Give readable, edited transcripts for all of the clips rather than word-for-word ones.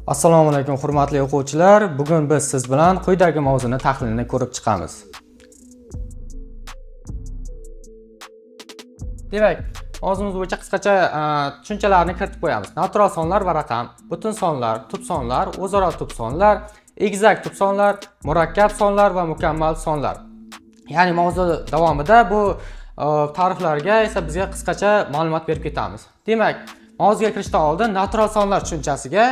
Assalomu alaykum, hurmatli o'quvchilar. Bugun biz siz bilan quyidagi mavzuni tahlilini ko'rib chiqamiz. Demak, mavzumiz bo'yicha qisqacha tushunchalarni kiritib qo'yamiz. Natural sonlar va raqam, butun sonlar, tub sonlar, o'zaro tub sonlar, egizak tub sonlar, murakkab sonlar va mukammal sonlar. Ya'ni mavzu davomida bu ta'riflarga esa bizga qisqacha ma'lumot berib ketamiz. Demak, mavzuga kirishdan oldin natural sonlar tushunchasiga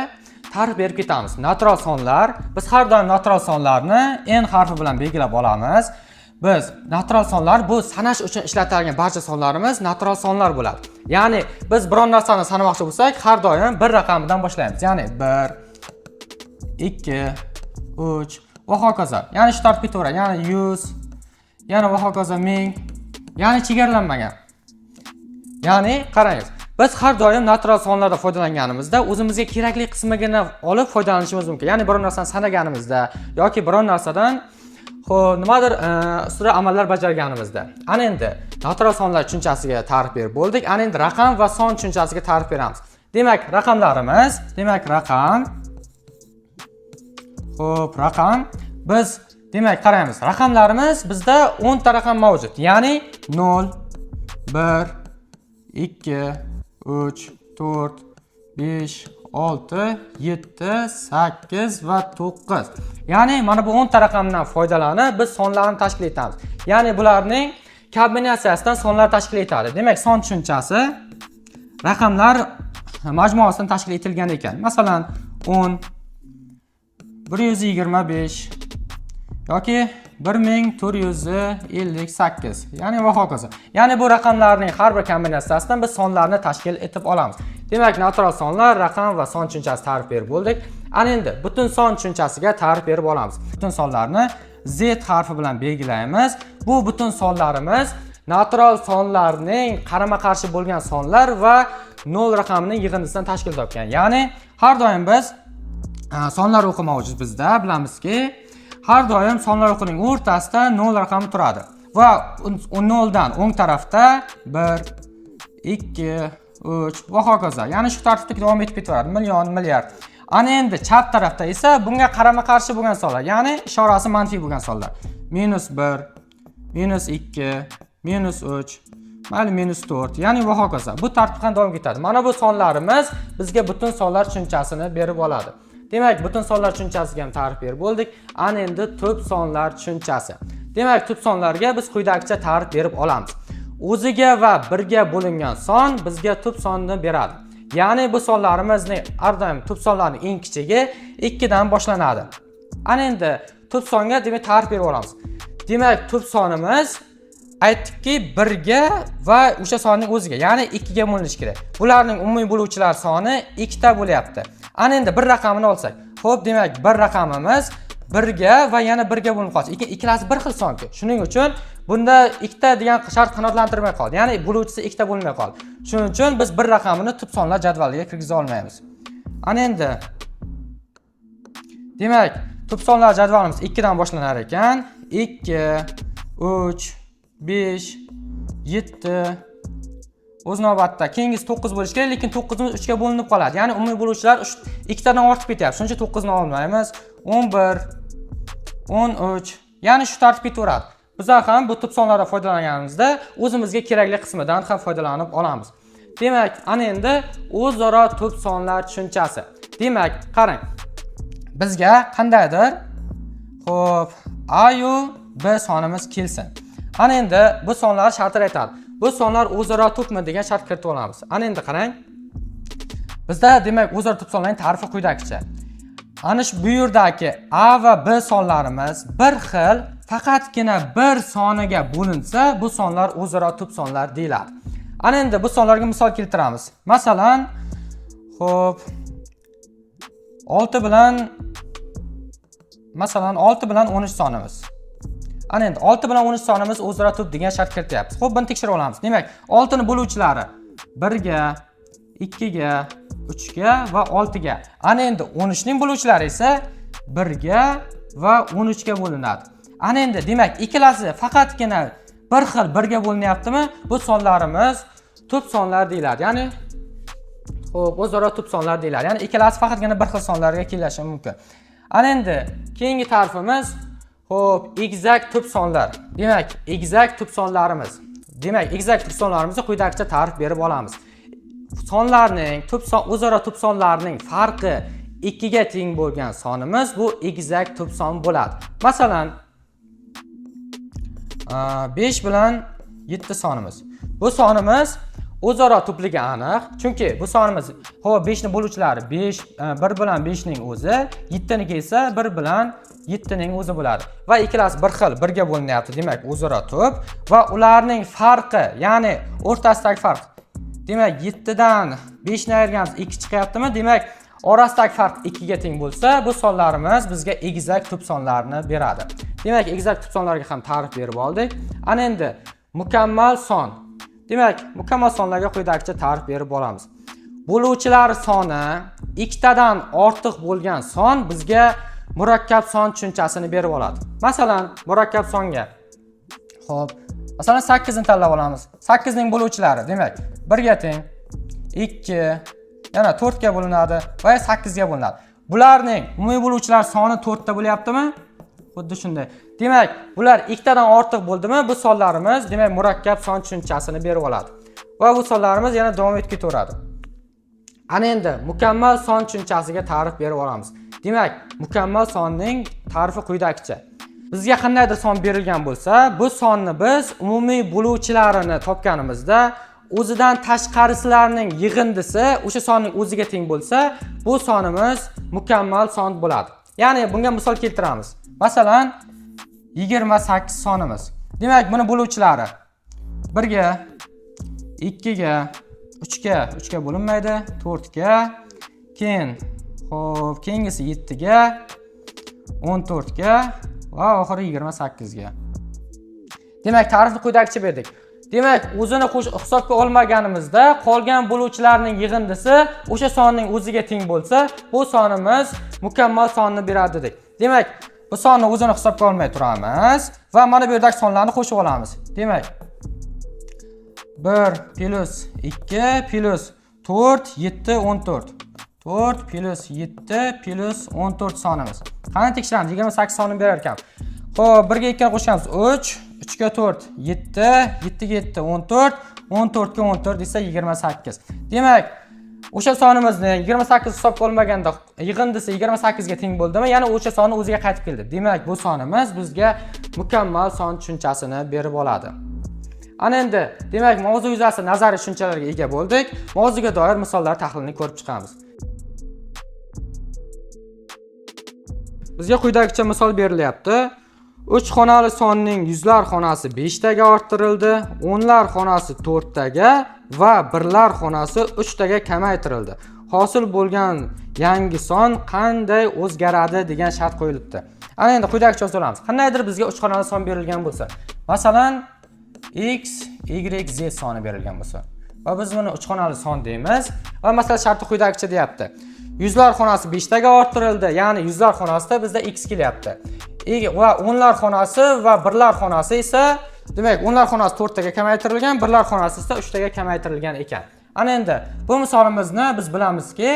ta'rif berib ketamiz. Natural sonlar, biz har doim natural sonlarni n harfi bilan belgilab olamiz. Biz natural sonlar bu sanash uchun ishlatilgan barcha sonlarimiz natural sonlar bo'ladi. Ya'ni biz biron narsani sanamoqchi bo'lsak, har doim bir raqamidan boshlaymiz. Ya'ni 1, 2, 3 va hokazo. Ya'ni shu tartib ketaveradi. Ya'ni 100, yana va hokazo 1000, ya'ni chegaralanmagan. Ya'ni qarangiz, biz har doim natural sonlardan foydalanganimizda o'zimizga kerakli qismigina olib foydalanishimiz mumkin. Ya'ni biron narsani sanaganimizda yoki biron narsadan xo'p, nimadir ustida amallar bajarganimizda. Ana endi natural sonlar tushunchasiga ta'rif berib bo'ldik. Ana endi raqam va son tushunchasiga ta'rif beramiz. Demak, raqamlarimiz, demak raqam. Xo'p, raqam biz demak qaraymiz. Raqamlarimiz bizda 10 ta raqam mavjud. Ya'ni 0, 1, 2, 3, 4, 5, 6, 7, 8 va 9. Ya'ni mana bu 10 ta raqamdan foydalanib biz sonlarni tashkil etamiz. Ya'ni bularning kombinatsiyasidan sonlar tashkil etadi. Demak, son tushunchasi raqamlar majmuasidan tashkil etilgan ekan. Masalan, 10, 125 yoki 1458, ya'ni va hokazo. Ya'ni bu raqamlarning har bir kombinatsiyasidan biz sonlarni tashkil etib olamiz. Demak, natural sonlar, raqam va son tushunchasi ta'rif berib bo'ldik. Ana endi butun son tushunchasiga ta'rif berib olamiz. Butun sonlarni Z harfi bilan belgilaymiz. Bu butun sonlarimiz natural sonlarning qarama-qarshi bo'lgan sonlar va 0 raqamining yig'indisidan tashkil topgan. Ya'ni har doim biz sonlar o'qi mavjud bizda, bilamizki, har doim sonlar o'qining o'rtasida 0 raqami turadi va 0 dan o'ng tarafda 1, 2, 3 va hokazo. Ya'ni shu tartibda davom etib ketaveradi. Million, milliard. Ana endi chap tarafda esa bunga qarama-qarshi bo'lgan sonlar, ya'ni ishorasi manfiy bo'lgan sonlar. -1, -2, -3, mayli -4, ya'ni va hokazo. Bu tartib ham davom etadi. Mana bu sonlarimiz bizga butun sonlar tushunchasini berib oladi. Demak, butun sonlar tushunchasiga ham ta'rif berib bo'ldik. Ana endi tub sonlar tushunchasi. Demak, tub sonlarga biz quyidagicha ta'rif berib olamiz. O'ziga va birga bo'lingan son bizga tub sonni beradi. Ya'ni bu sonlarimizning har doim tub sonlarning eng kichigi 2 dan boshlanadi. Ana endi tub songa demak ta'rif berib olamiz. Demak, tub sonimiz aytdikki 1 ga va o'sha sonning o'ziga, ya'ni 2 ga bo'linishi kerak. Bularning umumiy bo'luvchilar soni 2 ta bo'lyapti. Ana endi bir raqamini olsak. Xo'p, demak, bir raqamimiz 1 ga va yana 1 ga bo'linib qolsa, ikkalasi bir xil sonku. Shuning uchun bunda ikkita degan shart qanoatlantirmay qoldi. Ya'ni bo'luvchisi ikkita bo'lmay qoldi. Shuning uchun biz bir raqamini tub sonlar jadvaliga kirgiza olmaymiz. Ana endi demak, tub sonlar jadvalimiz 2 dan boshlanar ekan. 2, 3, 5, 7, o'z navbatida keyingisi 9 bo'lishi kerak, lekin 9imiz 3 ga bo'linib qoladi. Ya'ni umumiy bo'luvchilar 2 tadan ortib ketyapti. Shuning uchun 9 ni olmaymiz. 11, 13, ya'ni shu tartib ketaveradi. Bizlar ham bu tub sonlardan foydalanganimizda o'zimizga kerakli qismidan ham foydalanib olamiz. Demak, ana endi o'zaro tub sonlar tushunchasi. Demak, qarang. Bizga qandaydir xo'p, A yu B sonimiz kelsin. Ana endi bu sonlar shartlar aytadi. Bu sonlar o'zaro tubmi degan shart kiritib olamiz. Ana endi qarang. Bizda demak o'zaro tub sonlarning ta'rifi quyidagicha. Ana shu bu yerdagi A va B sonlarimiz bir xil, faqatgina bir soniga bo'linsa, bu sonlar o'zaro tub sonlar deyiladi. Ana endi bu sonlarga misol keltiramiz. Masalan, xo'p, 6 bilan, masalan, 6 bilan 13 sonimiz. Ana endi 6 bilan 13 sonimiz o'zaro tub degan shart kirityapmiz. Xo'p, buni tekshirib olamiz. Demak, 6 ni bo'luvchilari 1 ga, 2 ga, 3 ga va 6 ga. Ana endi 13 ning bo'luvchilari esa 1 ga va 13 ga bo'linadi. Ana endi demak, ikkalasi faqatgina bir xil 1 ga bo'linyaptimi? Bu sonlarimiz tub sonlar deyiladi. Ya'ni Xo'p, o'zaro tub sonlar deyiladi. Ya'ni ikkalasi faqatgina bir xil sonlarga kelishi mumkin. Ana endi keyingi ta'rifimiz, xo'p, egizak tub sonlar. Demak, egizak tub sonlarimiz. Demak, egizak tub sonlarimizni quyidagicha ta'rif berib olamiz. Sonlarning tub son o'zaro tub sonlarning farqi 2 ga teng bo'lgan sonimiz bu egizak tub son bo'ladi. Masalan, 5 bilan 7 sonimiz. Bu sonimiz o'zaro tubligi aniq, chunki bu sonimiz, xo'p, 5 ni bo'luvchilari 5, 1 bilan 5 ning o'zi, 7 niki esa 1 bilan 7 ning o'zi bo'ladi. Va ikkalasi bir xil, birga bo'linyapti, demak, o'zaro tub va ularning farqi, ya'ni o'rtasidagi farq. Demak, 7 dan 5 ni ayirganimiz 2 chiqyaptimi? Demak, orasidagi farq 2 ga teng bo'lsa, bu sonlarimiz bizga egizak tub sonlarni beradi. Demak, egizak tub sonlarga ham ta'rif berib oldik. Ana endi mukammal son. Demak, mukammal sonlarga quyidagicha ta'rif berib olamiz. Bo'luvchilar soni ikkitadan ortiq bo'lgan son bizga murakkab son tushunchasini berib oladi. Masalan, murakkab songa, xo'p, masalan, 8 ni tanlab olamiz. 8 ning bo'luvchilari, demak, 1 ga teng, 2, yana 4 ga bo'linadi va 8 ga bo'linadi. Bularning umumiy bo'luvchilar soni 4 ta bo'lyaptimi? Xuddi shunday. Demak, bular ikkitadan ortiq bo'ldimi? Bu sonlarimiz, demak, murakkab son tushunchasini berib oladi. Va bu sonlarimiz yana davom etib ketaveradi. Ana endi mukammal son tushunchasiga ta'rif berib olamiz. Demak, mukammal sonning ta'rifi quyidagicha. Bizga qandaydir son berilgan bo'lsa, bu sonni biz umumiy bo'luvchilarini topganimizda o'zidan tashqarisilarning yig'indisi o'sha sonning o'ziga teng bo'lsa, bu sonimiz mukammal son bo'ladi. Ya'ni bunga misol keltiramiz. Masalan, 28 sonimiz. Demak, buni bo'luvchilari 1 ga, 2 ga, 3 ga, 3 ga bo'linmaydi, 4 ga, keyin, xo'p, keyingisi 7 ga, 14 ga va oxiri 28 ga. Demak, ta'rifni quyidagicha berdik. Demak, o'zini hisobga olmaganimizda qolgan bo'luvchilarning yig'indisi o'sha sonning o'ziga teng bo'lsa, bu sonimiz mukammal sonni beradi dedik. Demak, bu sonni o'zini hisobga olmay turamiz va mana bu yerdagi sonlarni qo'shib olamiz. Demak, 1 plus 2 plus 4, 7, 14. 4 plus 7 plus 14 sonimiz. Qani tekshiramiz, 28 sonni berar ekan. Xo'p, 1 ga 2 ni qo'shamiz 3, 3 ga 4 7, 7 ga 7 14, 14 ga 14 esa 28. Demak, o'sha sonimizni 28 hisobga olmaganda yig'indisi 28 ga teng bo'ldimi? Ya'ni o'sha sonni o'ziga qaytib keldi. Demak, bu sonimiz bizga mukammal son tushunchasini berib oladi. Ana endi, demak, mavzu yuzasidan nazariy tushunchalarga ega bo'ldik. Mavzuga doir misollar tahlilini ko'rib chiqamiz. Bizga quyidagicha misol berilyapti. 3 xonali sonning yuzlar xonasi 5 taga orttirildi, o'nlar xonasi 4 taga va birlar xonasi 3 taga kamaytirildi. Hosil bo'lgan yangi son qanday o'zgaradi degan shart qo'yilibdi. Ana endi quyidagicha yozib olamiz. Qandaydir bizga 3 xonali son berilgan bo'lsa, masalan, x, y, z soni berilgan bo'lsa va biz buni 3 xonali son deymiz va masala sharti quyidagicha deyapti. Yuzlar xonasi 5 taga orttirildi, ya'ni yuzlar xonasida bizda x kelyapti. Va o'nlar xonasi va birlar xonasi esa, demak, o'nlar xonasi 4 taga kamaytirilgan, birlar xonasi esa 3 taga kamaytirilgan ekan. Ana endi bu misolimizni biz bilamizki,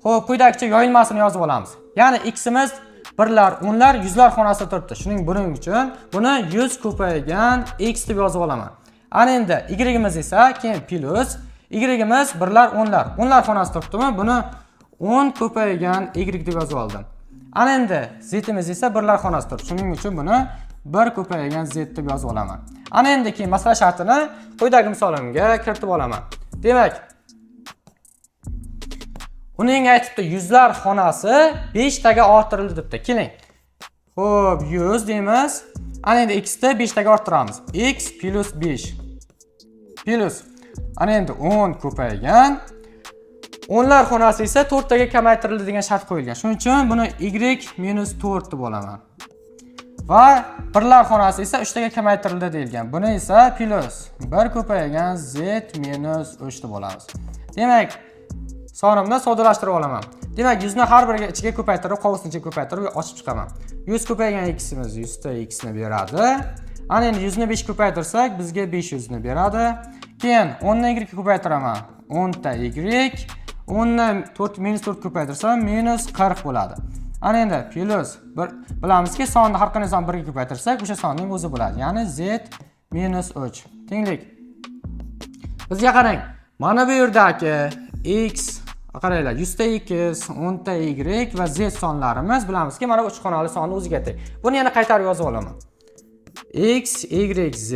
xo'p, quyidagicha yoyilmasini yozib olamiz. Ya'ni ximiz birlar, o'nlar, yuzlar xonasida turibdi. Buning uchun buni 100 ko'paygan x deb yozib olaman. Ana endi y'imiz esa keyin plus y'imiz birlar, o'nlar. O'nlar xonasida turibdimi? Buni 10 ko'paygan y deb yozib oldim. Ana endi zimiz esa birlar xonasida turibdi. Shuning uchun buni 1 ko'paygan z deb yozib olaman. Ana endi keyin masala shartini quyidagi misolimga kiritib olaman. Demak, uning aytibdi yuzlar xonasi 5 taga orttirildi debdi. Keling. Xo'p, 100 deymiz. Ana endi x ni 5 taga orttiramiz. X plus 5 plus ana endi 10 ko'paygan o'nlar xonasi esa 4 taga kamaytirildi degan shart qo'yilgan. Shuning uchun buni y minus 4 deb olaman. Va birlar xonasi esa 3 taga kamaytirildi deyilgan. Buni esa plus 1 ko'paygan z minus 3 deb olamiz. Demak, sonimni soddalashtirib olaman. Demak, 100 ni har biriga ichiga ko'paytirib, qovusni ichiga ko'paytirib ochib chiqaman. 100 ko'paygan ximiz 100 ta x ni beradi. Ana endi 100 ni 5 ko'paytirsak, bizga 500 ni beradi. Keyin 10 ni y ga ko'paytiraman. 10 ta y. 10 ni 4 minus 4 ko'paytirsam minus 40 bo'ladi. Ana endi plyus bir, bilamizki, sonni har qanday son 1 ga ko'paytirsak, o'sha sonning o'zi bo'ladi. Ya'ni z minus 3 tenglik. Bizga qarang, mana bu yerdagi x, qaranglar, 100 ta x, 10 ta y va z sonlarimiz, bilamizki, mana bu uch xonali sonni o'ziga teng. Buni yana qaytarib yozib olaman. X, y, z.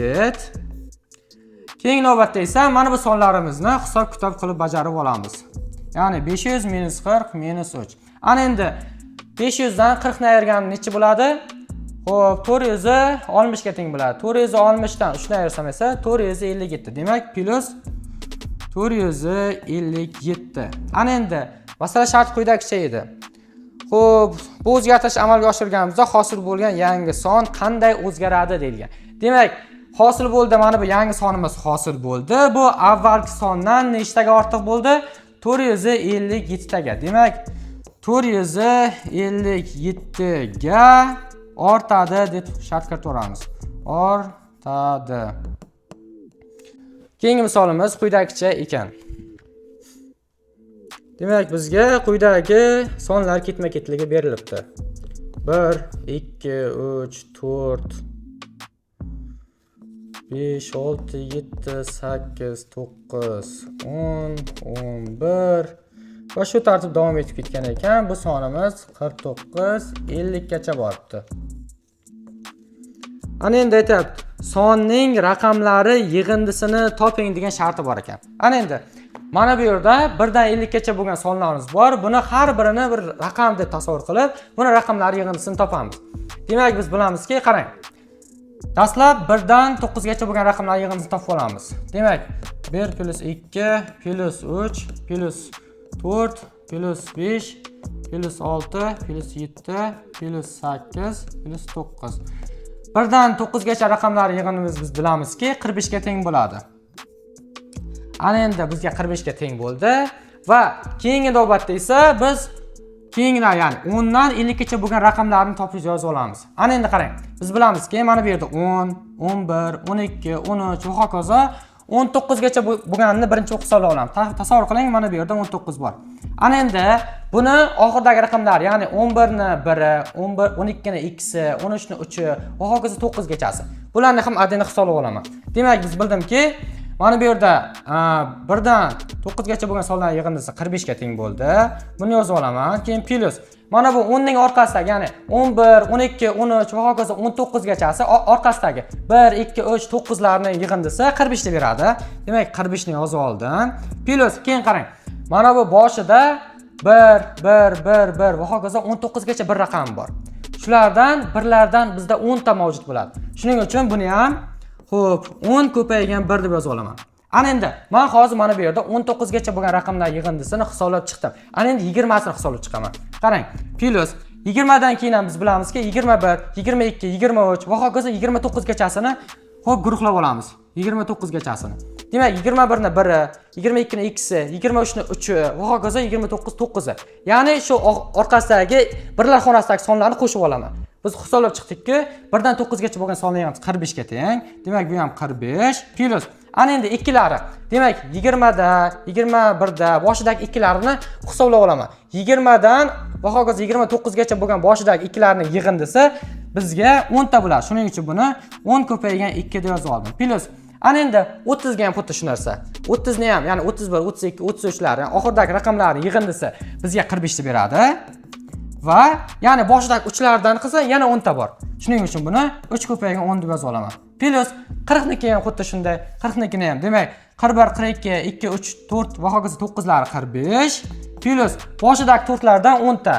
Keyingi navbatda esa mana bu sonlarimizni hisob kitob qilib bajarib olamiz. Ya'ni 500 minus 40 minus 3. Ana endi 500 dan 40 ni ayirganim necha bo'ladi? Xo'p, 460 ga teng bo'ladi. 460 dan 3 ni ayirsam esa 457. Demak, plyus 457. Ana endi masala shart quyidagicha edi. Xo'p, bu o'zgartirish amalga oshirganimizda hosil bo'lgan yangi son qanday o'zgaradi deyilgan. Demak, hosil bo'ldi, mana bu yangi sonimiz hosil bo'ldi. Bu avvalgi sondan nechtaga ortiq bo'ldi? 457 taga. Demak, 457 ga ortadi deb shart kiritamiz. Ortadi. Keyingi misolimiz quyidagicha ekan. Demak, bizga quyidagi sonlar ketma-ketligi berilibdi. 1, 2, 3, 4, 5, 6, 7, 8, 9, 10, 11 va shu tartib davom etib ketgan ekan. Bu sonimiz 49, 50 gacha boribdi. Ana endi aytyapti, sonning raqamlari yig'indisini toping degan sharti bor ekan. Ana endi mana bu yerda 1 dan 50 gacha bo'lgan sonlarimiz bor. Buni har birini bir raqam deb tasavvur qilib, buni raqamlari yig'indisini topamiz. Demak, biz bilamizki, qarang. Dastlab 1 dan 9 gacha bo'lgan raqamlar yig'indisini topib olamiz. Demak, 1 plyus 2 plyus 3 plyus 4 plyus 5 plyus 6 plyus 7 plyus 8 plyus 9. 1 dan 9 gacha raqamlar yig'indimiz, biz bilamizki, 45 ga teng bo'ladi. Ana endi bizga 45 ga teng bo'ldi va keyingi navbatda esa biz keyingilar, ya'ni 10 dan 50 gacha bo'lgan raqamlarni topib yozib olamiz. Ana endi qarang, biz bilamizki, mana bu yerda 10, 11, 12, 13 va hokazo 19 gacha bo'lganini birinchi o'qib hisoblab olamiz. Tasavvur qiling, mana bu yerda 19 bor. Ana endi buni oxiridagi raqamlar, ya'ni 11 ni 1, 11, 12 ni 2si, 13 ni 3 va hokazo 9 gachasi. Bularni ham adini hisoblab olaman. Demak, biz bildimki, mana bu yerda 1 dan 9 gacha bo'lgan sonlar yig'indisi 45 ga teng bo'ldi. Buni yozib olaman. Keyin plyus mana bu 10 ning orqasidagi, ya'ni 11, 12, 13 va hokazo 19 gachasi orqasidagi 1, 2, 3, 9 larning yig'indisi 45 ni beradi. Demak, 45 ni yozib oldim. Plyus keyin qarang. Mana bu boshida 1, 1, 1, 1 va hokazo 19 gacha bir raqam bor. Shulardan birlardan bizda 10 ta mavjud bo'ladi. Shuning uchun buni ham, xo'p, 10 ko'paygan 1 deb yozib olaman. Ana endi men hozir mana bu yerda 19 gacha bo'lgan raqamlar yig'indisini hisoblab chiqdim. Ana endi 20 sini hisoblab chiqaman. Qarang, plyus 20 dan keyin ham biz bilamizki, 21, 22, 23 va hokazo 29 gachasini, xo'p, guruhlab olamiz. 29 gachasini. Demak, 21 ni 1, 22 ni 2si, 23 ni 3 va hokazo 29 9i. Ya'ni shu orqasidagi birlar xonasidagi sonlarni qo'shib olaman. Biz hisoblab chiqdikki, 1 dan 9 gacha bo'lgan sonlar ham 45 ga teng. Demak, bu ham 45 plyus ana endi ikkilari. Demak, 20 da, 21 da boshidagi ikkilarini hisoblab olaman. 20 dan va hokazo 29 gacha bo'lgan boshidagi ikkilarning yig'indisi bizga 10 ta bo'ladi. Shuning uchun buni 10 ko'paygan 2 deb yozib oldim. Plyus ana endi 30 ga ham xuddi shu narsa. 30 ni ham, ya'ni 31, 32, 33 lar, ya'ni oxiridagi raqamlarning yig'indisi bizga 45 ni beradi. Va ya'ni boshidagi uchlardan qilsa yana 10 ta bor. Shuning uchun buni 3 ko'paygan 10 deb yozib olaman. Plyus 40 niki ham xuddi shunday, 40 nikini ham. Demak, 41, 42, 2, 3, 4 va hokazo 9 lari 45 plyus boshidagi 4 lardan 10 ta.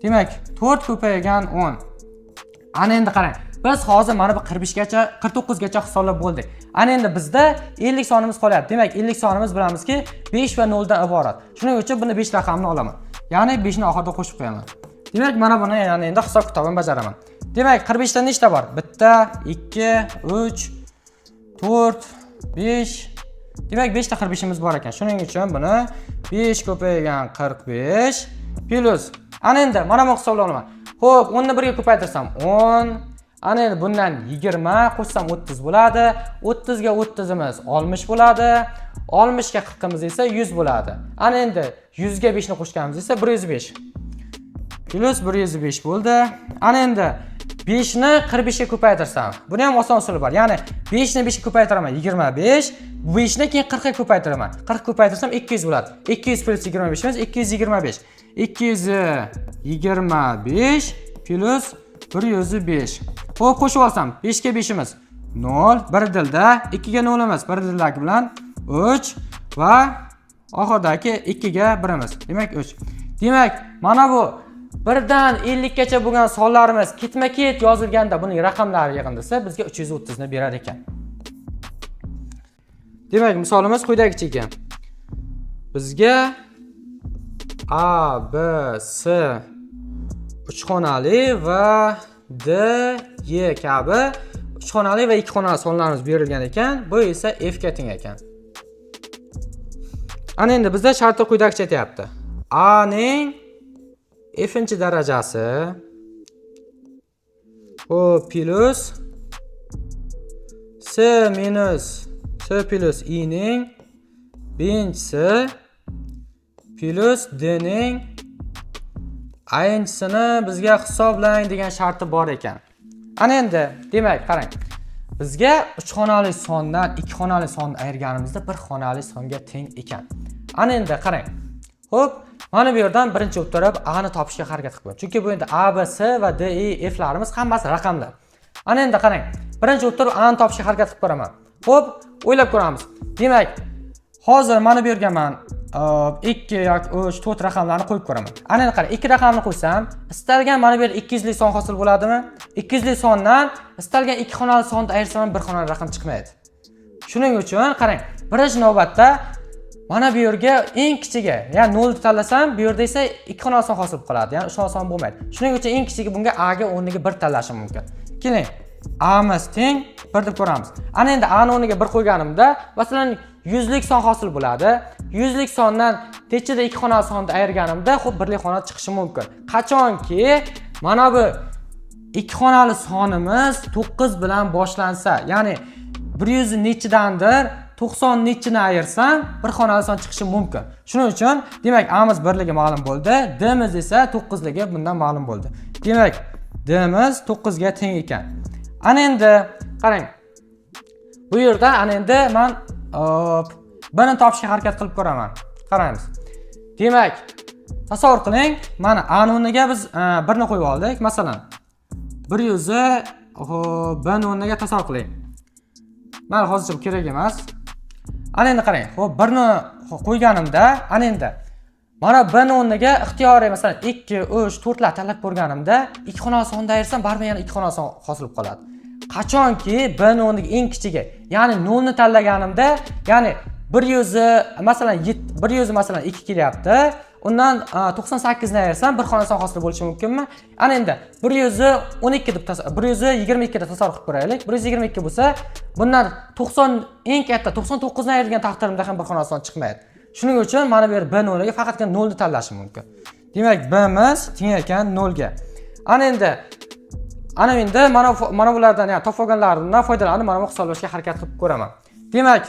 Demak, 4 ko'paygan 10. Ana endi qarang. Biz hozir mana bu 45 gacha, 49 gacha hisoblab bo'ldik. Ana endi bizda 50 sonimiz qolyapti. Demak, 50 sonimiz bilamizki 5 va 0 dan iborat. Shuning uchun buni 5 raqamini olaman. Ya'ni 5 ni oxirida qo'shib qo'yaman. Demak, mana buni ya'ni endi hisob kitobini bajaraman. Demak, 45 ta nechta bor? 1, 2, 3, 4, 5. Demak, 5 ta 45imiz bor ekan. Shuning uchun buni 5 ko'paygan 45 plyus ana endi mana buni hisoblab olaman. Xo'p, 10 ni 1 ga ko'paytirsam 10. Ana endi bundan 20 qo'shsam 30 bo'ladi. 30 ga 30imiz 60 bo'ladi. 60 ga 40imiz esa 100 bo'ladi. Ana endi 100 ga 5 ni qo'shganimiz esa 105. Plus 105 bo'ldi. Ana endi 5 ni 45 ga ko'paytirsam, buni ham oson usuli bor. Ya'ni 5 ni 5 ga ko'paytiraman 25, 5 ni keyin 40 ga ko'paytiraman. 40 ko'paytirsam 200 bo'ladi. 200 plus 25 imiz 225. 225 plus 105. Xo'p, qo'shib olsam 5 ga 5 imiz 0, 1 dilda, 2 ga 0 imiz 1 dildagi bilan 3 va oxiridagi 2 ga 1 imiz. Demak 3. Demak, mana bu 1 dan 50 gacha bo'lgan sonlarimiz ketma-ket yozilganda buning raqamlari yig'indisi bizga 330 ni berar ekan. Demak, misolimiz quyidagicha ekan. Bizga A, B, C uch xonali va D, E kabi uch xonali va ikki xonali sonlarimiz berilgan ekan. Bu esa F ga teng ekan. Ana endi bizda sharti quyidagicha aytyapti. A ning f darajasi, xo'p, plus C minus C plus I ning birinchisi plus D ning aynchisini bizga hisoblang degan sharti bor ekan. Ana endi, demak, qarang. Bizga uch xonali sondan ikki xonali sonni ayirganimizda bir xonali songa teng ekan. Ana endi qarang. Xo'p, mana bu yerdan birinchi bo'lib turib A ni topishga harakat qilib. Chunki bu endi A, B, C va D, E, F larimiz hammasi raqamlar. Ana endi qarang. Birinchi bo'lib turib A ni topishga harakat qilib ko'raman. Xo'p, o'ylab ko'ramiz. Demak, hozir mana bu yerga man 2 yoki 3, 4 raqamlarni qo'yib ko'raman. Ana endi qarang, 2 raqamni qo'ysam, istalgan mana bu yerda 200 lik son hosil bo'ladimi? 200 lik sondan istalgan ikki xonali sonni ayirsam ham bir xonali raqam chiqmaydi. Shuning uchun qarang, birinchi navbatda mana bu yerga eng kichigi, ya'ni 0 ni tanlasam, bu yerda esa ikki xonali son hosil bo'lib qoladi, ya'ni uch xonali son bo'lmaydi. Shuning uchun eng kichigi bunga A ga o'rniga 1 tanlashim mumkin. Keling, A'miz teng 1 deb ko'ramiz. Ana endi A ni o'rniga 1 qo'yganimda, masalan, 100 lik son hosil bo'ladi. 100 lik sondan nechida ikki xonali sonni ayirganimda, xo'p, birlik xona chiqishi mumkin. Qachonki mana bu ikki xonali sonimiz 9 bilan boshlansa, ya'ni 100 nechidandir 90 nechini ayirsam, bir xonali son chiqishi mumkin. Shuning uchun, demak, A'miz birligi ma'lum bo'ldi, D'miz esa 9 ligi bundan ma'lum bo'ldi. Demak, D'miz 9 ga teng ekan. Ana endi qarang. Bu yerda ana endi man, hop, B ni topishga harakat qilib ko'raman. Qaraymiz. Demak, tasavvur qiling, mana A ni o'rniga biz 1 ni qo'yib oldik. Masalan, 100, xo'p, B ni o'rniga tasavvur qiling. Mana hozircha bu kerak emas. Ana endi qarang, xo'p, 1 ni qo'yganimda, ana endi mana B ni o'rniga ixtiyoriy, masalan, 2, 3, 4 lar tanlab ko'rganimda, ikki xonali sonni ayirsam, baribir yana ikki xonali son hosil bo'lib qoladi. Qachonki B ni o'rniga eng kichigi, ya'ni 0 ni tanlaganimda, ya'ni 100, masalan, 100, masalan, 2 kelyapti. Undan 98 ni ayirsam, bir xonali son hosil bo'lishi mumkinmi? Ana endi 112 deb, 122 deb tasavvur qilib ko'raylik. 122 bo'lsa, bundan 90, eng katta 99 ni ayirgan taqdirimda ham bir xonali son chiqmaydi. Shuning uchun mana bu yer B o'rniga faqatgina 0 ni tanlashim mumkin. Demak, B'miz teng ekan 0 ga. Ana endi mana bulardan, ya'ni topib olganlarimdan foydalanib, mana bu hisoblashga harakat qilib ko'raman. Demak,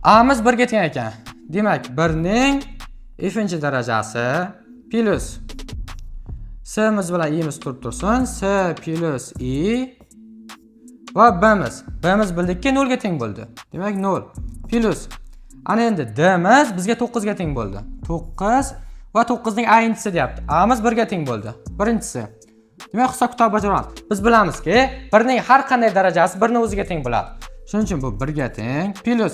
A'miz 1 ga teng ekan. Demak, 1 ning f darajasi plus C'miz bilan i'miz turib tursin. C plus I va B'miz. B'miz bildikki 0 ga teng bo'ldi. Demak, 0 plus ana endi D'miz bizga 9 ga teng bo'ldi. 9 va 9 ning ayinchisi deyapti. A'miz 1 ga teng bo'ldi. Birinchisi. Demak, hisob kitob bajaramiz. Biz bilamizki, 1 ning har qanday darajasi 1 ni o'ziga teng bo'ladi. Shuning uchun bu 1 ga teng plus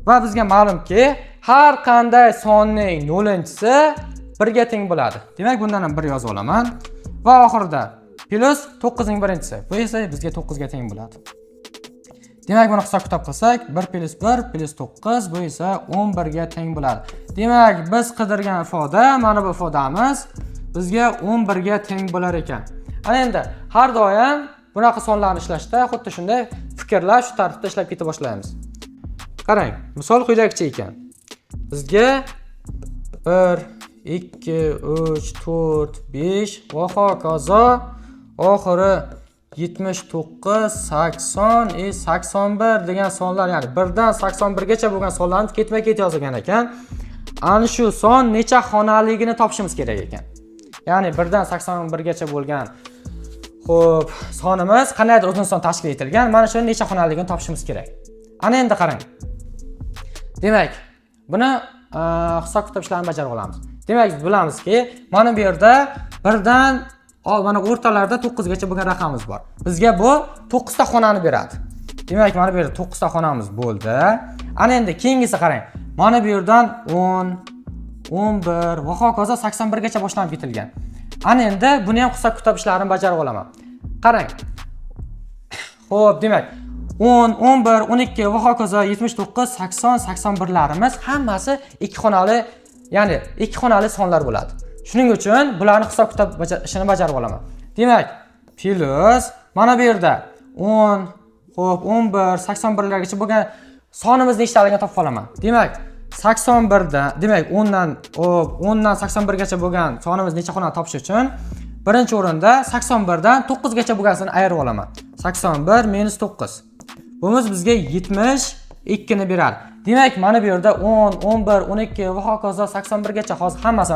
va bizga ma'lumki, har qanday sonning 0-inchisi 1 ga teng bo'ladi. Demak, bundan ham 1 yozib olaman va oxirida plus 9 ning birinchisi. Bu esa bizga 9 ga teng bo'ladi. Demak, buni hisob kitob qilsak, 1 plus 1 plus 9, bu esa 11 ga teng bo'ladi. Demak, biz qidirgan ifoda, mana bu ifodamiz bizga 11 ga teng bo'lar ekan. Ana endi har doim bunaqa sonlarni ishlashda xuddi shunday fikrlab, shu tartibda ishlab keta boshlaymiz. Qarang, misol quyidagicha ekan. Bizga 1, 2, 3, 4, 5 va hokazo. Oxiri 79, 80 81 degan sonlar, ya'ni 1 dan 81 gacha bo'lgan sonlarni ketma-ket yozilgan ekan. Ana shu son necha xonaligini topishimiz kerak ekan. Ya'ni 1 dan 81 gacha bo'lgan xo'p, sonimiz qandaydir uzun son tashkil etilgan. Mana shuni necha xonaligini topishimiz kerak. Ana endi qarang. Demak, buni hisob-kitob ishlarini bajarib olamiz. Demak, biz bilamizki, mana bu yerda 1 dan mana o'rtalarda 9 gacha bo'lgan raqamimiz bor. Bizga bu 9 ta xonani beradi. Demak, mana bu yerda 9 ta xonamiz bo'ldi. Ana endi keyingisi qarang. Mana bu yerdan 10, 11 va hokazo 81 gacha boshlanib ketilgan. Ana endi buni ham hisob-kitob ishlarini bajarib olaman. Qarang. Xo'p, demak, 10, 11, 12 va hokazo 79, 80, 81larimiz hammasi ikki xonali, ya'ni ikki xonali sonlar bo'ladi. Shuning uchun bularni hisob-kitob ishini bajarib olaman. Demak, plus mana bu yerda 10, xo'p, 11, 81largacha bo'lgan sonimiz nechtaligini topib olaman. Demak, 81 dan, demak 10 dan, xo'p, 10 dan 81 gacha bo'lgan sonimiz necha xonani topish uchun birinchi o'rinda 81 dan 9 gacha bo'lganisini ayirib olaman. 81 minus 9. Bunimiz bizga 72 ni beradi. Demak, mana bu yerda 10, 11, 12 va hokazo 81 gacha hozir hammasi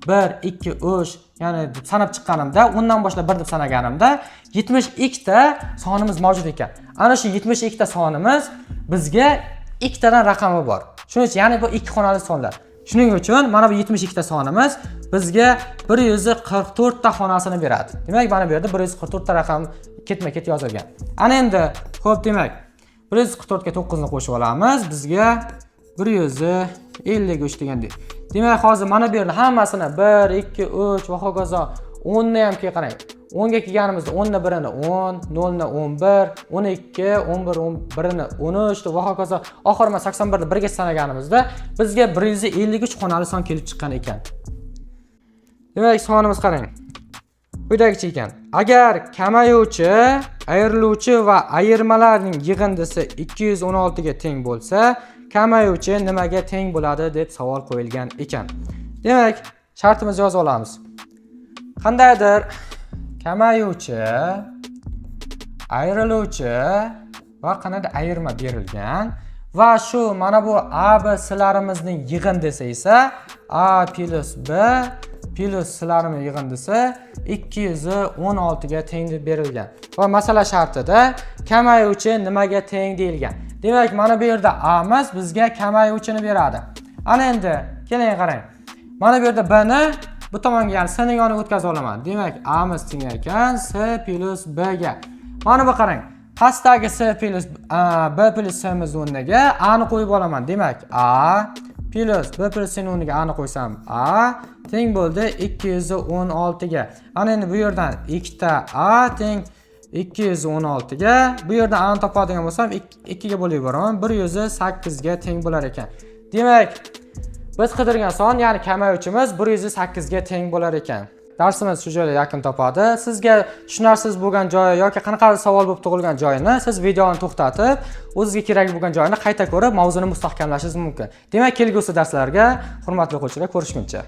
1, 2, 3, ya'ni deb sanab chiqqanimda, 10 dan boshlab 1 deb sanaganimda 72 ta sonimiz mavjud ekan. Ana shu 72 ta sonimiz bizga ikkitadan raqami bor. Shuning uchun, ya'ni bu ikki xonali sonlar. Shuning uchun mana bu 72 ta sonimiz bizga 144 ta xonasini beradi. Demak, mana bu yerda 144 ta raqam ketma-ket yozilgan. Ana endi, xo'p, demak, 144 ga 9 ni qo'shib olamiz, bizga 153 degandek. Demak, hozir mana bu yerda hammasini 1, 2, 3 va hokazo 10 ni ham keyin qarang. 10 ga kelganimizda 10 ni birini 10, 0 ni 11, 12, 11, 11 ni 13 va hokazo oxiri mana 81 ni birga sanaganimizda bizga 153 xonali son kelib chiqqan ekan. Demak, sonimiz qarang. Quyidagicha ekan. Agar kamayuvchi, ayriluvchi va ayirmalarning yig'indisi 216 ga teng bo'lsa, kamayuvchi nimaga teng bo'ladi deb savol qo'yilgan ekan. Demak, shartimizni yozib olamiz. Qandaydir kamayuvchi, ayriluvchi va qandaydir ayirma berilgan va shu mana bu A, B, C'larimizning yig'indisi esa A plus B plus C'larimizning yig'indisi 216 ga teng deb berilgan. Va masala shartida kamayuvchi nimaga teng deyilgan. Demak, mana bu yerda A'miz bizga kamayuvchini beradi. Ana endi keling qarang. Mana bu yerda B ni bu tomonga, ya'ni S ning yoniga o'tkazib olaman. Demak, A'miz teng ekan S plus B ga. Mana bu qarang. Pastdagi S plus B plus S miz o'rniga A ni qo'yib olaman. Demak, A plus B plus C ning o'rniga A ni qo'ysam, A teng bo'ldi 216 ga. Ana endi bu yerdan ikkita A teng 216 ga. Bu yerdan A ni topadigan bo'lsam, 2 ga bo'lib yuboraman. 108 ga teng bo'lar ekan. Demak, biz qidirgan son, ya'ni kamayuvchimiz 108 ga teng bo'lar ekan. Darsimiz shu joyda yakun topadi. Sizga tushunarsiz bo'lgan joyi yoki qanaqadir savol bo'lib tug'ilgan joyini siz videoni to'xtatib, o'zizga kerak bo'lgan joyini qayta ko'rib, mavzuni mustahkamlashingiz mumkin. Demak, kelgusi darslarga, hurmatli o'quvchilar, ko'rishguncha.